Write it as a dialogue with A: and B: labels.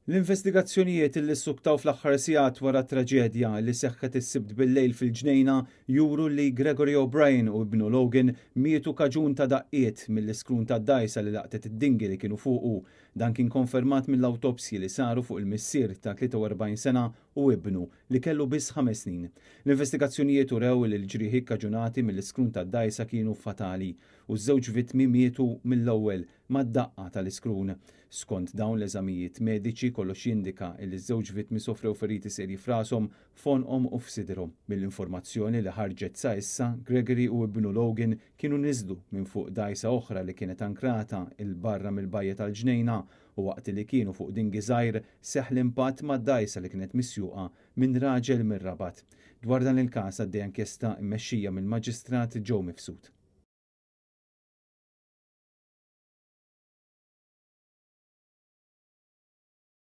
A: L-investigazzjonijiet li ssuktaw fl-aħħar sigħat wara traġedja li seħħet is-Sibt bil-lejl fil-Ġnejna juru li Gregory O'Brien u ibnu Logan mietu kaġun ta' daqqiet mill-iskrun tad-dgħajsa li laqtet id-dinghy li kienu fuqu. Dan kien konfermat mill-awtopsji li saru fuq il-missier ta' 43 sena u ibnu li kellu biss 5 snin. L-investigazzjonijiet urew li l-ġrieħi kaġunati mill-iskrun tad-dgħajsa kienu fatali u ż-żewġ vittmi mietu mill-ewwel mad-daqqa tal-iskrun. Skont dawn l-eżamijiet mediċi, kollox jindika li ż-żewġ vittmi sofrew feriti serji f'rashom, f'għonqhom u f'sidrhom. Mill-informazzjoni li ħarġet sa issa, Gregory u ibnu Logan kienu niżlu minn fuq dgħajsa oħra li kienet ankrata 'il barra mill-bajja tal-Ġnejna u waqt li kienu fuq dinghy żgħir seħħ l-impatt ma' dgħajsa li kienet misjuqa minn raġel mir-Rabat. Dwar dan il-każ għaddej inkjesta mmexxija mill-Maġistrat Joe Mifsud.